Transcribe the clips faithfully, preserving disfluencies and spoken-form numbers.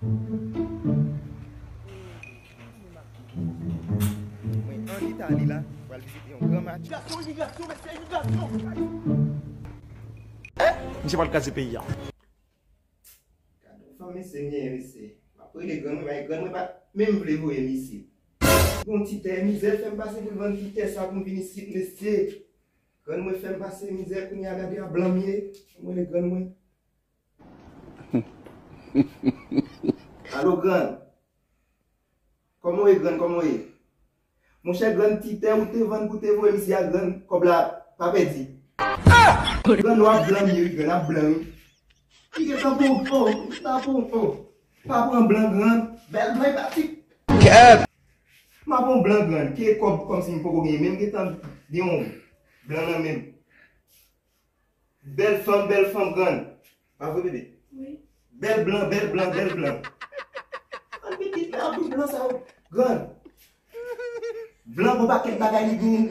Mwen ann Itali la, pral vizite yon gran match. Imigrasyon, imigrasyon, mesye, imigrasyon! Misye pral kraze peyi a. Gade yon fanm mesye m ye, mesye. M ap rele grann mwen, bay grann mwen pa menm vle voye m isit. Gon ti tè mizè fè m pase pou l vann ti tè sa pou m vin isit, mesye. Grann mwen fè m pase mizè, kounye a gade a blan m ye. Mwen rele grann mwen. Alo, grann. Kòman w ye, grann? Kòman w ye? Monchè, grann, ti tè ou te vann pou te voye m isi a, grann, kòb la pa pèdi. Grann, w ap blan m ye, wi, grann, ap blan, wi. Li gentan pran, oh, li gentan pran, oh. Pa pran blan, grann. Bèl blan, e pa ti. Kèt! M ap pran blan, grann. Ke kòb kòmsi m poko genyen, menm gentan gen yon blan nan men m. Bèl fanm, bèl fanm, grann. Pa vre, bebe? Wi. Bèl blan, bèl blan, bèl blan. Grann, pitit, men anpil blan sa yo. Grann. Blan gon pakèt bagay li gen.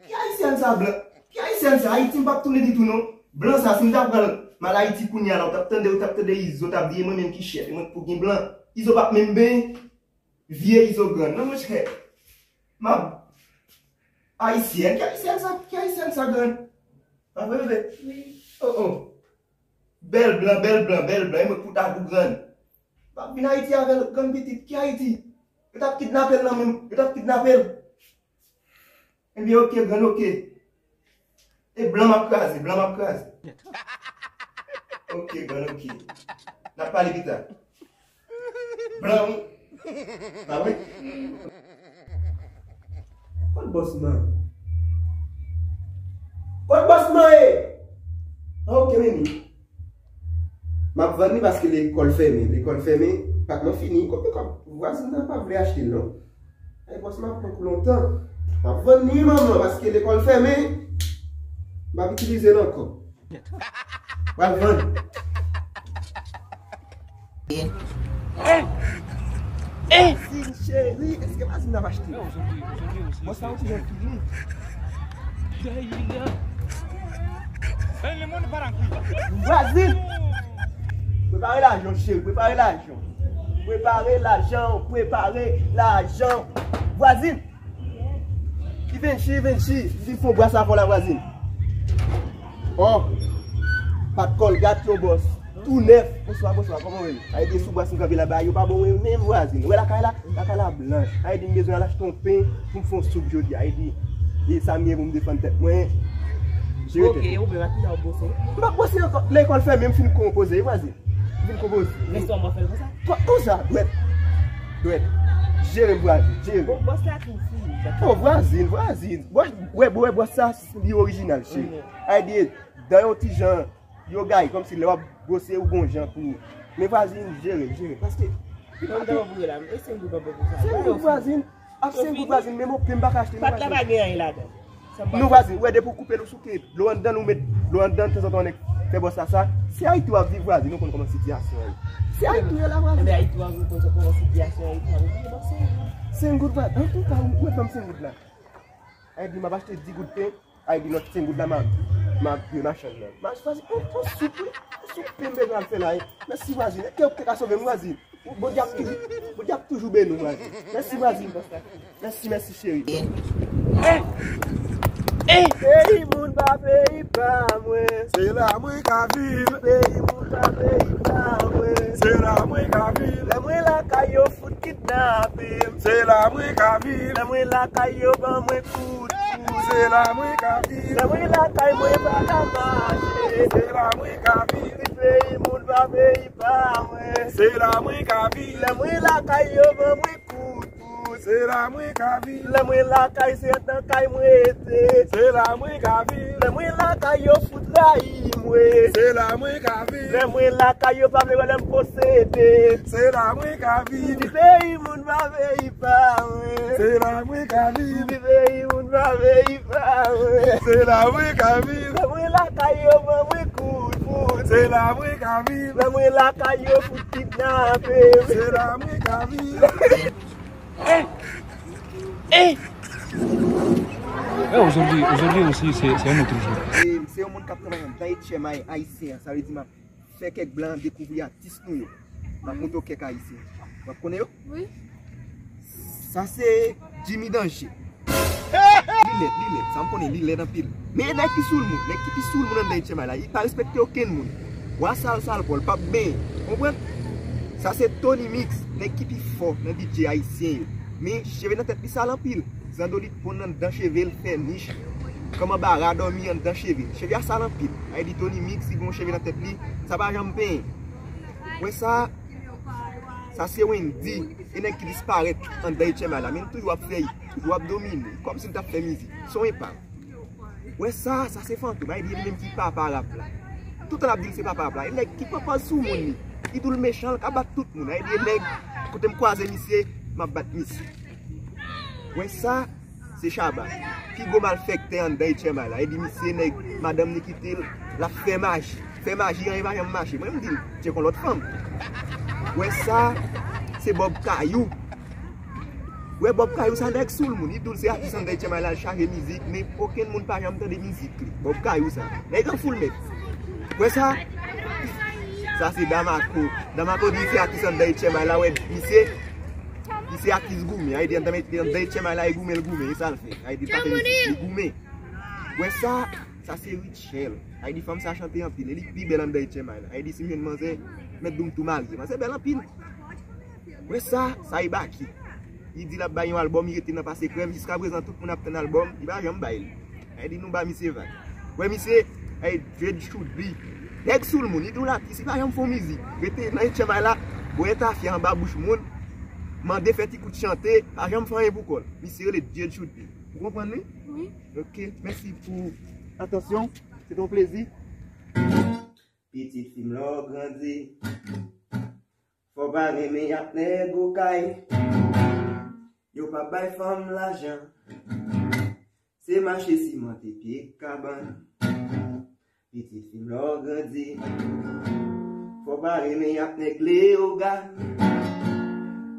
Ki ayisyèn sa, blan? Ki ayisyèn sa? Ayiti, m p ap tounen ditou, non. Blan sa, si m ta pran l, m al Ayiti kounye a la, ou t ap tande, ou t ap tande Izo t ap di, e mwen menm ki chèf, e mwen k pou gen blan. Izo p ap menm benyen. Vye Izo grann. Non, monchè. M ap Ayisyèn, ki ayisyèn sa, ki ayisyèn sa, grann? Pa vre, vre? Wi. Oh, oh. Bèl blan, bèl blan, bèl blan. E mwen k pou ta gou, grann. M ap vin Ayiti avè l, grann pitit. Ki Ayiti? Yo t ap kidnape l nan menm. Yo t ap kidnape l. Ebyen, oke, grann, oke. E blan m ap kraze, blan m ap kraze. Oke, grann, oke. N ap pale pita. Blan, wi. Pa vre? Kot bòs mwen? Kot bòs mwen ye? Ah, oke, mimi. M ap vann li paske lekòl fèmen. Lekòl fèmen, pak lan fini. Kot lekòl? Vwazin nan pa vle achte l, non. Ay, bòs, m ap pran pou lontan. M ap vann li, manman, paske lekòl fèmen. M ap itilize l ankò. Pral vann. Eh! Eh! Vwazin cheri, èske vwazin nan ap achte? Bòs la, yon ti jan fini. Vwazin! Prepare lajan, cheri, prepare lajan. Prepare lajan, prepare lajan. Vwazin! Givenchy, Givenchy, vin fè yon bras avè w la, vwazin. Oh, pat Colgate, yon bòs. Tou nèf. Bonswa, bonswa, kòman w ye? Ayiti, sou bras m kanpe la, bagay yo pa bon, wi, menm vwazin. Ou wè lakay la? Lakay la blanch. Ayiti, m bezwen al achte yon pen pou m fè yon soup jodi. Ayiti, e sa m ye pou m defann tèt mwen. Jere tèt ou. Ok, ou menm, a ki lè w ap bwose? M p ap bwose ankò. Lekòl fèmen, m fin konpoze, vwazin. Vin konpoze. Rèstou a mwen fè l konsa. Kon, konsa, dwèt. Dwèt. Jere vwazin, jere. Bon, bòs la tou fou. Oh, vwazin, vwazin. Bòs, wè, wè, bòs sa, li orijinal, cheri. Mhm. Ayiti, dan yon ti jan, yo gaye, kòmsi lè w ap bwose, ou gon jan pou. Men vwazin, jere, jere. Paske, mwen dan w boure la, e senk goud pa bon pou sa. Senk goud, vwazin. Ap senk goud, vwazin, menm yon pen m pa ka achte, non, vwazin. Pat la pa gen anyen ladan. Non, vwazin, ou wè depi w koupe l, ou souke dlo anndan l, ou met dlo anndan, tanzantan w nèk fè bòs la sa. Se Ayiti w ap viv, vwazin, ou konn kòman sitiyasyon an ye. Se Ayiti w ye la, vwazin. Enben, Ayiti w ap viv, ou konn kòman sitiyasyon an ye, ou pa obliye bòs senk goud. Senk goud, vwazin, antouka, ou mèt ban m senk goud la. Ayiti, m ap achte dis goud pen. Ay di lòt senk goud la, m ap, m ap dwe machann nan. M ap chwazi yon, yon soup, wi. Yon soup pen m bezwen al fè la, wi. Mèsi, vwazin. Èske ou te ka sove m, vwazin? Bondye ap toujou, Bondye ap toujou beni w, vwazin. Mèsi, vwazin. Mèsi, mèsi, cheri. Eh! Eh! Peyi moun pa peyi pa mwen. Se la mwen ka viv. Peyi moun pa peyi pa mwen. Se la mwen ka viv. Lè mwen lakay yo fout kidnape m. Se la mwen ka viv. Lè mwen lakay yo ban mwen kout. Se la mwen ka viv. Lè mwen lakay mwen pa ka mache. Se la mwen ka viv. Ti peyi moun pa peyi pa mwen. Se la mwen ka viv. Lè mwen lakay yo ban mwen kout. Se la mwen ka viv. Lè mwen lakay se antan kay mwen rete. Se la mwen ka viv. Lè mwen lakay yo fout rayi mwen. Se la mwen ka viv. Lè mwen lakay yo pa vle wè lè m posede. Se la mwen ka viv. Ti peyi moun pa peyi pa mwen. Se la mwen ka viv. Ti peyi moun pa peyi pa mwen. Se la mwen ka viv. Lè mwen lakay yo ban mwen kout poud. Se la mwen ka viv. Lè mwen lakay yo fout kidnape m. Se la mwen ka viv. Eh! Eh! Eh, aujourd'hui, aujourd'hui aussi, c'est, c'est un autre jour. E, se yon moun k ap travay anndan H M I ayisyen an, sa vle di m ap fè kèk blan dekouvri atis nou yo. M ap montre w kèk Ayisyen. W ap konnen yo? Wi. Sa se Jimmy Danje. Li lèd, li lèd. Sa m konnen, li lèd anpil. Men nèg ki sou l moun, nèg ki pi sou l moun anndan H M I la, li pa respekte okenn moun. Bwa sal, sal pòl, p ap benyen. Konprann? Sa se Tony Mix, nèg ki pi fò nan D J ayisyen yo. Men cheve nan tèt li sal anpil. Zandolit ponn anndan cheve l fè nich. Kòm anbara dòmi anndan cheve l. Cheve a sal anpil. Sa vle di Tony Mix, li gen yon cheve nan tèt li, sa pa janm penyen. Wè sa, sa se Wendy, e nèg ki disparèt anndan H M I la. Men toujou ap fè, toujou ap domine, kòmsi l t ap fè mizik. Se yon epav. Wè sa, sa se Fantom, a di li menm ki papa rap la. Toutan l ap di l se papa rap la. E nèg ki papa sou moun li. Li di w l mechan, l ka bat tout moun. A di e nèg, kote m kwaze misye, m ap bat misye. Wè sa, se Shabba. Pi gwo malfektè anndan H M I la. E di misye nèg, madanm li kite l, l ap fè maji. Fè maji, anyen pa janm mache. Mwen m di l, tcheke yon lòt fanm. Wè sa, se Bob Kayou. Wè Bob Kayou sa nèg sou l moun. Li di w se atis anndan H M I la, l chaje mizik, men okenn moun pa janm tande mizik li. Bob Kayou sa. Nèg an full mèt. Wè sa, sa se Damako. Damako di se atis anndan H M I la, wè misye, misye atis goumen. A di anndan, anndan H M I la, e goumen l goumen, e sa l fè. A di l pa fè mizik, li goumen. Wè sa, sa se Rutshelle. A di fanm sa chante anpil, e li ki pi bèl anndan H M I la. A di si m jwenn manzè, mèt di w m tou marye. Manzè bèl anpil. Wè sa, sa e Baky. Li di l ap bay yon albòm, li rete nan pase krèm. Jiskaprezan, tout moun ap tann albòm, li pa janm bay li. A di nou ba misye vag. Wè misye, a Dread Should Be. Nèg sou l moun, li di w l atis, li pa janm fè yon mizik. Rete nan H M I la, bwè tafya anba bouch moun, mande fè ti kout chante, pa janm fè anyen pou kò l. Misye rele Dread Should Be. Ou konprann li? Wi. Ok, mèsi pou atansyon. Se te yon plezi. Pitit fi m, lè w grandi, fò w pa renmen y ap nèg okay. Yo p ap bay fanm lajan. Se mache simante pye kabann. Pitit fi m, lè w grandi, fò w pa renmen y ap nèg Leyogàn.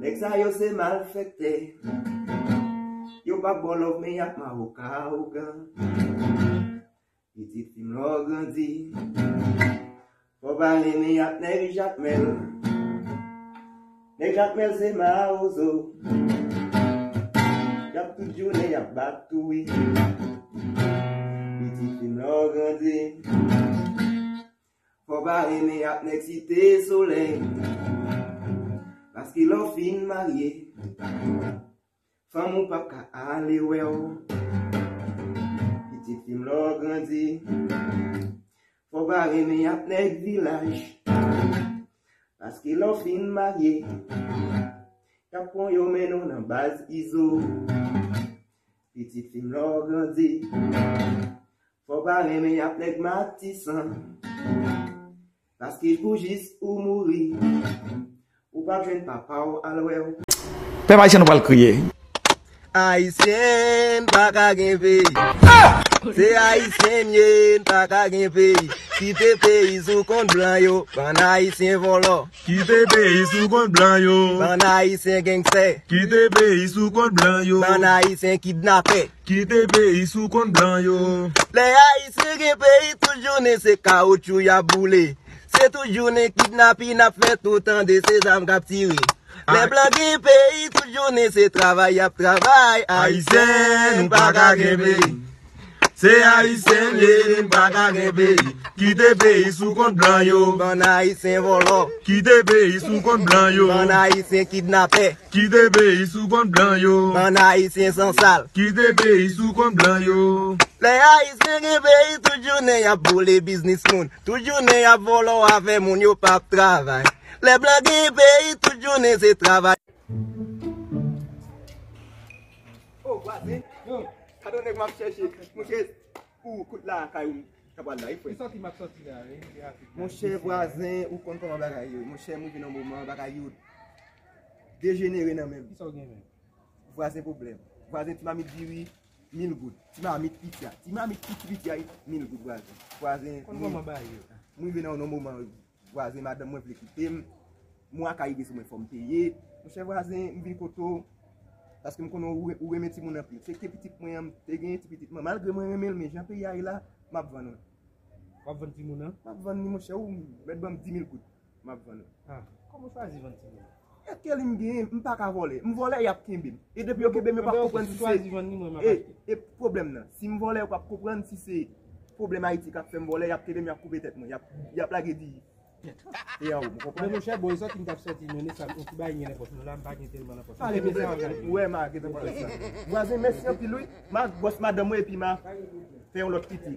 Nèg sa yo se malfektè. Yo p ap ba w love, men y ap mare w ka ougan. Pitit fi m, lè w grandi, fò w pa renmen y ap nèg Jakmèl. Nèg Jakmèl se mawozo. Y ap tout jounen, y ap bat tou wi. Pitit fi m, lè w grandi, fò w pa renmen y ap nèg Site Solèy. Paske lè w fin marye, fanm ou p ap ka ale wè w. Pitit fi m, lè w grandi, fò w pa renmen y ap nèg vilaj. Paske lè w fin marye, y ap pran yo mennen w nan baz Izo. Pitit fi m, lè w grandi, fò w pa renmen y ap nèg Matisan. Paske pou jis ou mouri, ou p ap jwenn papa w al wè w. Pèp ayisyen, nou pral kriye. Ayisyen pa ka gen peyi. Se ayisyen n ye, n pa ka gen peyi. Kite peyi sou kont blan yo, bann ayisyen vòlò. Kite peyi sou kont blan yo. Bann ayisyen gangstè. Kite peyi sou kont blan yo. Bann ayisyen kidnapè. Kite peyi sou kont blan yo. Lè ayisyen gen peyi, tout jounen se kawotchou y ap boule. Se tout jounen kidnapin n ap fè, tou tande se zam k ap tire. Lè blan gen peyi, tout jounen se travay y ap travay. Ayisyen, nou pa ka gen peyi. Se ayisyen n ye, n pa ka gen peyi. Kite peyi sou kont blan yo. Bann ayisyen vòlò. Kite peyi sou kont blan yo. Bann ayisyen kidnapè. Kite peyi sou kont blan yo. Bann ayisyen sansal. Kite peyi sou kont blan yo. Lè ayisyen gen peyi, tout jounen y ap boule biznis moun. Tout jounen y ap vòlò avè moun, yo p ap travay. Lè blan gen peyi, tout jounen se travay. O vwazen, gade yon nèg m ap chèche. Monchè, ou kout la kay ou m ta pral la wi, frè. Monchè, vwazen, ou konn kòman bagay yo. Monchè, m rive nan moman bagay yo dejenere nan men m. Vwazen pwoblèm. Vwazen, ti mamit diri, mil goud. Ti mamit piti a. Ti mamit piti piti a, mil goud vwazen. Vwazen, konn kòman bagay yo. M rive nan yon moman, vwazen, madanm mwen vle kite m. Mwa ka rive sou mwen, fò m peye. Monchè vwazen, m vin kote w. Paske m konnen ou, ou renmen timoun anpil. Se te pitit mwen an, m te genyen ti pitit mwen. Malgre mwen renmen l, men jan peyi a ye la, m ap vann ou. W ap vann timoun an? M ap vann li, monchè, ou mèt ban m di mil goud. M ap vann ou. Ah. Kòman w chwazi vann timoun? E ke li m genyen, m pa ka vòlè. M vòlè, y ap kenbe m. E depi yo kenbe m, yo p ap konprann si se. Chwazi vann li, mwen, m ap achte. E pwoblèm nan, si m vòlè, yo p ap konprann si se pwoblèm Ayiti k ap fè m vòlè, y ap kenbe m, y ap koupe tèt mwen, y ap, y ap lage di. E an ou, m konprann. Men monchè, bon, e sòti m t ap sòti, men sa, yon ti bagay gen nan pòch mwen la, m pa gen tèlman nan pòch mwen. Pale, men sa, w wè, m a gen nan pòch la. Vwazen, mèsi anpil, wi. M a bòs madanm mwen, epi m a fè yon lòt piti.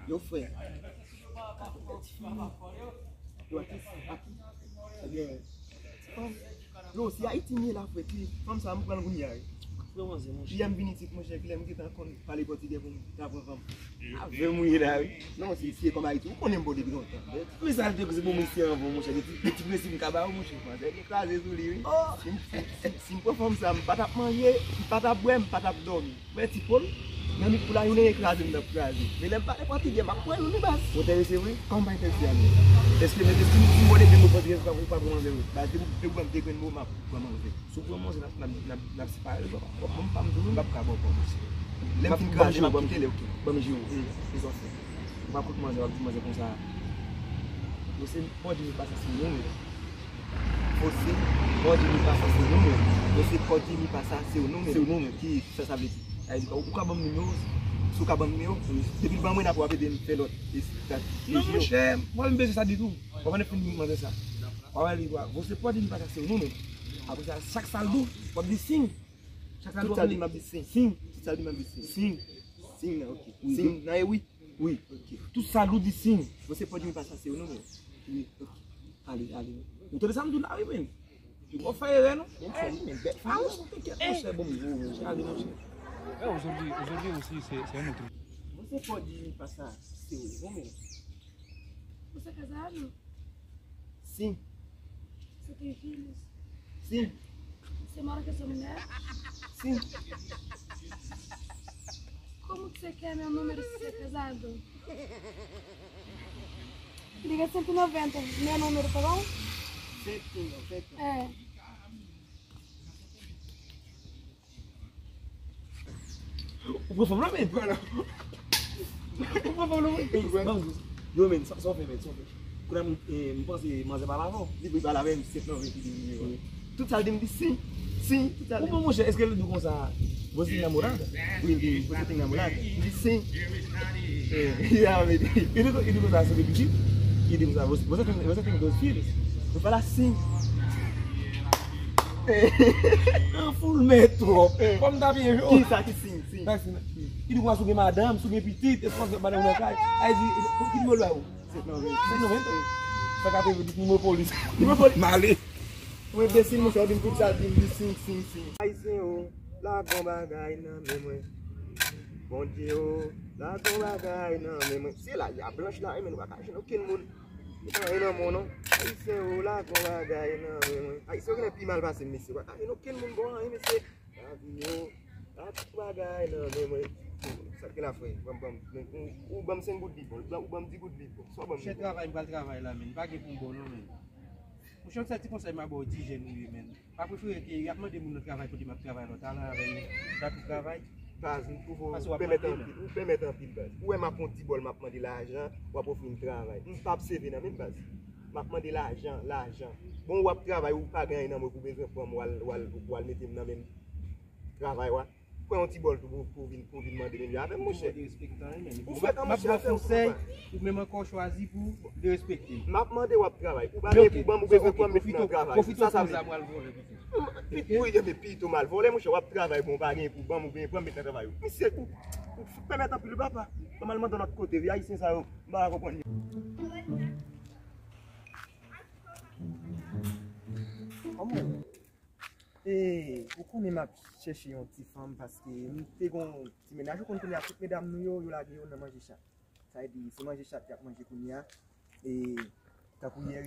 Yo, frè. Yo, a ki, a ki? Ebyen, ti fanm. Yo, si Ayiti m ye la, frè, ki fanm sa m pran l kounye a, wi. Frè, manzè, monchè. Yè m vin isit, monchè, kilè m gentan konn pale pòtigè pou m ta pran fanm. Avè m ou ye la, wi. Non, se, se kòm Ayiti, ou konnen m bon depi lontan. Men sa l te koze pou mesye anvan, monchè, de ti, de ti prensip m ka ba ou, monchè. Manzè te kraze sou li, wi. Si m, si, si, si m pran fanm sa, m pa t ap manje, m pa t ap bwè, m pa t ap dòmi. Mwen ti pòl, nan mit pou lajounen, ekraze m t ap kraze. Men lè m pale pòtigè, m ap pran youn wi baz. Ou enterese vre? Kòman m pa enterese a menm? Èske, men èske m, si m mande de mo pòtigè, ou pa, ou pa pran manzè vre? Baz, depi, depi w ban m de grenn mo, m ap pran manzè. Si w pran manzè, n ap, n ap, n ap, n ap separe, bò. Bon, m pa m tou, m p ap ka ba w kòb, mesye. Lè m fin kraze, m ap kite l, oke. Ban m je w. Se sa w fè. Ou pa kout manzè, w ap di manzè konsa. Yo se pòtigè pa sa se nou menm. Você pode me passar seu número? Você pode me passar seu número? Seu número. Ki sa sa vle di? Sa vle di ou ka ban m nimewo? Si w ka ban m nimewo, depi l ban mwen apre w ap ede m fè lòt. Non, monchè, mwen m bezwen sa ditou. W ap fin manzè sa. W ap li, você pode me passar seu número? Apre sa, chak sa l di w, w ap di sim. Chak sa l di w, w ap di sim. Tout sa l di m ap di sim. Sim. Tout sa l di m ap di sim. Sim. Sim nan, oke. Sim nan e wi. Wi. Oke. Tout sa l di w di sim. Você pode me passar seu número? Wi. Oke. Ale, ale. Ou tande sa m di w la wi, men. Ou fè erè, non? Menm fè li, men bèl fanm. Fawouz, ou te kèt, monchè, bon, monchè, ale, monchè. É, aujourd'hui, aujourd'hui aussi, c'est, c'est un autre. Você pode me passar seu número? Você é casado? Sim. Você tem filhos? Sim. Você mora com a sua mulher? Sim. Como que você quer meu número se você é casado? Liga cento e noventa, meu número, tá bom? Cento e noventa? É. Ou pran fanm nan, men. Ou pran fanm nan, men. Yo, men, sa, sa w fè, men, sa w fè. Kounye a, m, eh, m panse manzè pale avè w. Li pale avè m, se nan vre ki di nimewo a. Tout sa l di m di sim, sim, tout sa l di m. Ou bon, monchè, èske l di w konsa, você tem namorada? Wi, li di, você tem namorada? M di sim. Eh, ya, men. E di, e di konsa, se de pitit? E di konsa, você, você tem, você tem dois filhos? Eu falo assim. Nan foul mè twòp. Kòm ta byen jwe. Ki sa ki sim, sim? Sa ki sim. Ki di konsa, si w gen madanm, si w gen pitit, èske w gen madanm nan kay? Ay di, ki nimewo l ba ou? Sèt nan vent. Sèt nan vent. Sa ka te vle di nimewo polis. Nimewo polis. M ale. Ou enbesil, monchè, ou di m tout sa, di m di sim, sim, sim. Ayisyen o, lage yon bagay nan men mwen. Bondye o, lage yon bagay nan men mwen. Se la, y a blanch la, men ou pa ka jwenn okenn moun. Ou pa anyen nan men w, non. Ayisyen o, lage yon bagay nan men mwen. Ayisyen yo genlè pi mal pase m, mesye. Ou pa ka jwenn okenn moun ba w anyen, mesye. Lavi yo, lage yon bagay nan men mwen. Sa k gen la, frè? Ban m, ban m, ou, ou ban m senk goud, li bon. Ou ban m di goud, li bon. Sa w ban m, li bon. Chè travay, m pral travay la, men. Pa gen pou m ba w, non, men. Monchè, yon sèl ti konsèy m a ba w, ti jèn ou ye, men. Pa prefere ke y ap mande moun nan travay kote m ap travay la, w t al avè l, dat ou travay. Baz, m twouve w pèmèt anpil, ou pèmèt anpil, baz. Ou wè m ap pran yon ti bòl, m ap mande lajan, w ap ofri m travay. M p ap seve nan men m, baz. M ap mande lajan, lajan. Bon, w ap travay, ou pa gen anyen nan men w, ou bezwen pran m, w al, w al, w al mete m nan men m. Travay, w a. Pran yon ti bòl tou pou, pou vin, pou vin mande menm jan avè m, monchè. Ou fèt an, monchè, afè w, konsèy, ou menm ankò chwazi pou derespekte m. M ap mande w ap travay. Ou pa gen pou ban m, ou bezwen pran m met nan travay. Sa sa vle di? Pi, wi, ebyen, pito m al vòlè, monchè, w ap travay, bon, ou pa gen pou ban m, ou gen pran m met nan travay. Misye, ou, ou pèmèt anpil, papa. Ban m al mande lòt kote, vye ayisyen sa yo, m pa ka konprann yo. Kòman? E, ou konnen m ap chèche yon ti fanm paske m te gon ti mennaj. Ou konn kounye a tout medam nou yo, yo lage yo nan manje chat. Sa vle di, se manje chat y ap manje kounye a. E, tankou yè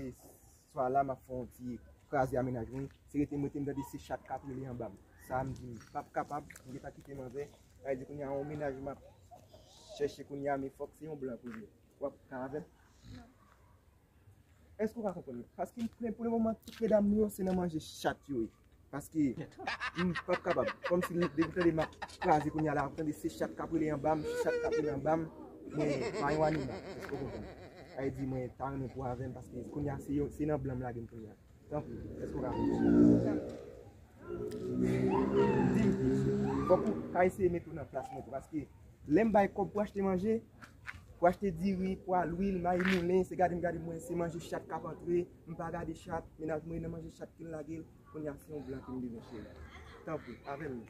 swa la, m ap fè yon ti kraze a mennaj mwen. Se rete m rete m tande se chat k ap rele anba m. Sa m di m p ap kapab, m gentan kite manzè. Sa vle di kounye a yon mennaj m ap chèche kounye a, men fòk se yon blan pou li. W ap ka avè m? Èske w ka konprann mwen? Paske m, pou le moman, tout medam nou yo, se nan manje chat yo ye. Paske m p ap kapab. Kòmsi depi tande m ap kraze kounye a la, ap tande se chat k ap rele anba m, chat k ap rele anba m, men pa yon animal. Èske w konprann? Sa vle di mwen ta renmen pou avè m, paske kounye a se yo, se nan blan m lage m kounye a. Tanpri, èske w ka fè m? Di m, fòk ou ka eseye mete w nan plas mwen tou, paske lè m bay kòb pou achte manje, pou achte diri, pwa, lwil, mayi moulen, se gade m gade mwen, se manje chat k ap antre, m pa gade chat, mennaj mwen nan manje chat ki l lage l, kounye a se yon blan ke m bezwen cheri. Tanpri, avè m.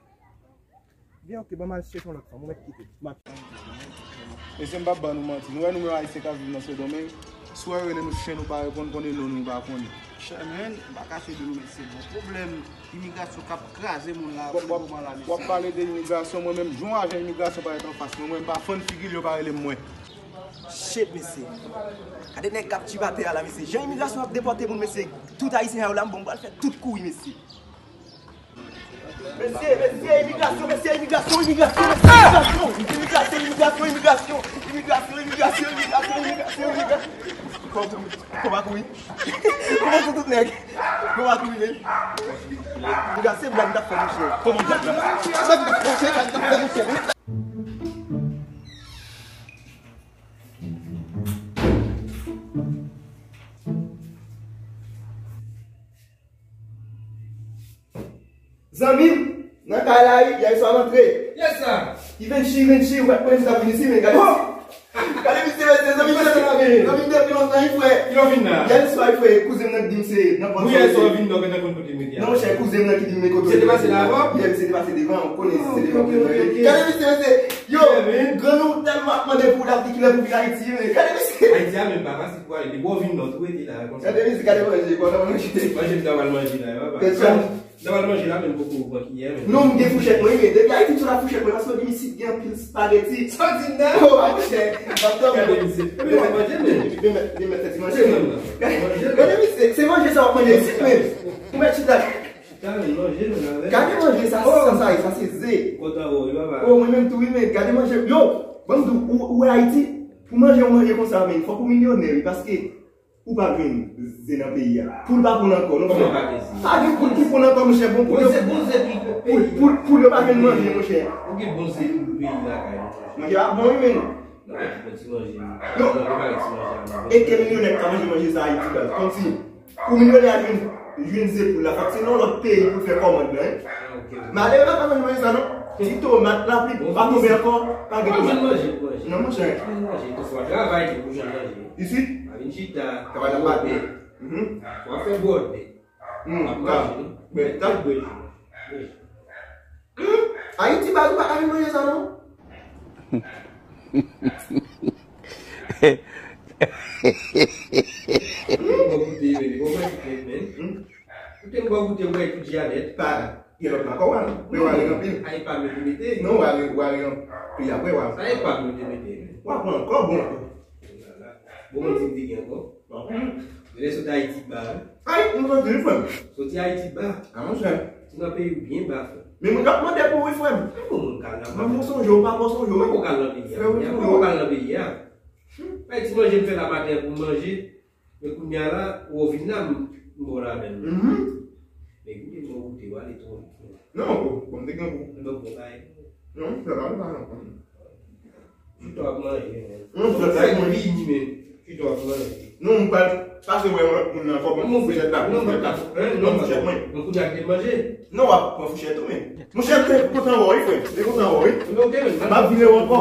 Byen, oke, ban m al chèche yon lòt fanm, ou mèt kite. M ap Mesye, m p ap ban nou manti. Nou wè nou menm Ayisyen k ap viv nan Sendomeng, si w rele nou chè, nou pa reponn, konnen non nou pa konnen. Chè, men, m pa kache di nou, men se bon pwoblèm imigrasyon k ap kraze moun la pou le moman la, mesye. W ap pale de imigrasyon, mwen menm, jan ajan imigrasyon parèt anfas mwen, mwen, m pa fann figi l, yo pa rele m mwen. Shit, mesye. Gade nèg k ap tchibate a la, mesye. Jan imigrasyon ap depòte moun, mesye. Tout Ayisyen sa yo la, m bon, m pral fè tout kouri, mesye. Mesye, mesye, imigrasyon, mesye, imigrasyon, imigrasyon, mesye, imigrasyon, imigrasyon, imigrasyon, imigrasyon, imigrasyon, imigrasyon, imigrasyon, imigrasyon. Kòman, kòman kouri? Kòman sou tout nèg? Kòman kouri, men? Imigrasyon, se blag m t ap fè, monchè. Kòman blag la? Blag m t ap fè, monchè, blag m t ap fè, monchè. Zanmi m, nan kay la, wi, yè swa rantre. Yes, sir. Givenchy, Givenchy, ou pa t konnen si w t ap vin isi, men gade. Oh! Gade misye, mesye, zanmi m, zanmi m depi lontan, wi, frè. Kilè w vin la? Yè swa, wi, frè, kouzen m nan ki di m se nan pòt. Wi, yè swa w vin, donk, ou te konn kote m rete a. Non, monchè, kouzen m nan ki di m men kote w rete. Misye te pase la avè w? Yè, misye te pase devan, ou konnen si se devan ki manje. Gade misye, mesye, yo, grann ou tèlman ap mande pou l ap di kilè pou vin Ayiti, men gade misye. Ayiti a menm pa fasil pou ale, depi w vin non, tou rete la, konsa. Gade misye, gade manje, bon, nan manje. Manje m ta pral manje la, e pa. Kèsyon. Nan pral manje la, men m poko pran kiyè, men. Non, m gen fouchèt mwen, men depi Ayiti m sot ak fouchèt mwen, paske m di m isit gen anpil spageti. Sa w di m nan? Oh, a monchè, m ap tann. Gade misye. Epi w ap manje, men. Epi m met, m met tèt manje, men. Gade misye, se manje sa w ap manje isit, men. Ou mèt chita. Chita, men, manje, men, avè. Gade manje sa, sa, sa, sa se ze. Kontan, oh, yo pa. Oh, mwen menm tou, wi, men. Gade manje. Yo, ban m di w, ou, ou wè Ayiti, pou manje yon manje konsa, men, fòk ou milyonè, wi, paske Ou pa jwenn ze nan peyi a. Poul pa poul ankò, non, frè. Kòman pa gen ze? Pa gen poul ki poul ankò, monchè, bon poul yo. Bon ze, bon ze pou peyi. Poul, poul, poul yo pa jwenn manje, monchè. Ou gen bon ze pou peyi lakay, monchè. Manje a bon, wi, men. Non, ti manje. Non. Non, yo pa gen ti manje a, non. E ke milyonè k ka manje manje sa Ayiti, baz? Kòmsi, pou milyonè a jwenn, jwenn ze poul la, fòk se nan lòt peyi pou l fè kòmand lan, hein? Ah, ok, ok. Malere pa ka manje manje sa, non. Ti tomat, lapli, pa tonbe ankò, pa gen tomat. Ou jwenn manje pou manje. Non, monchè. Ou jwenn manje, fò travay tou pou jwenn manje. Isit? Pa vin chita. Travay nan pate. Mhm. W ap fè bwòdè. Hmm, w ap manje, non? Bwè, tèt bwè. Hmm, Ayiti baz ou pa ka vin manje sa, non? Hmm, bon, koute, men, bon, mwen, men. Hmm? Koute m bò kote m wè tout Janèt. Pa gen lòt lakò w al. Men w ale anpil. Ay pa mete mete. Non, w ale, w ale anpil apre w al. Sa e pa mete mete. W ap pran ankò bon. Bon, mwen di m te gen ankò. Bon. Lè sot Ayiti ba, wi. Ay, m soti wi, frè m. Soti Ayiti ba. A, monchè. Ti nan peyi w byen ba, frè. Men moun ap mande pou ou wi, frè m. Ay, bon, moun kal nan. Mwen, mwen sonje w, pa mwen sonje w. Mwen poko kal nan peyi a. Frè, mwen sonje w. Mwen poko kal nan peyi a. Ay, ti manje m fè la maten pou m manje. Men kounye a la, ou vin la, m, m bon ladan l. Mhm. Men koute, m bon kote, w ale twò vit. Non, bon, bon, m te gen gou. M bon, bon, bay. Non, m fè pa, m pa, non. Chita w ap manje, men. Non, m fè sa, mwen. Vini, men. Chita w ap manje. Non, m pral pase wè yon lòt moun nan, fò ban m fourchèt la, non, fourchèt la. Hein, non, fourchèt mwen. Mwen kounye a te manje. Non, w ap pran fourchèt ou, men. Monchè, m te kontan wè w, wi, frè. M te kontan wè w, wi. Ok, men. M ap vire w ankò.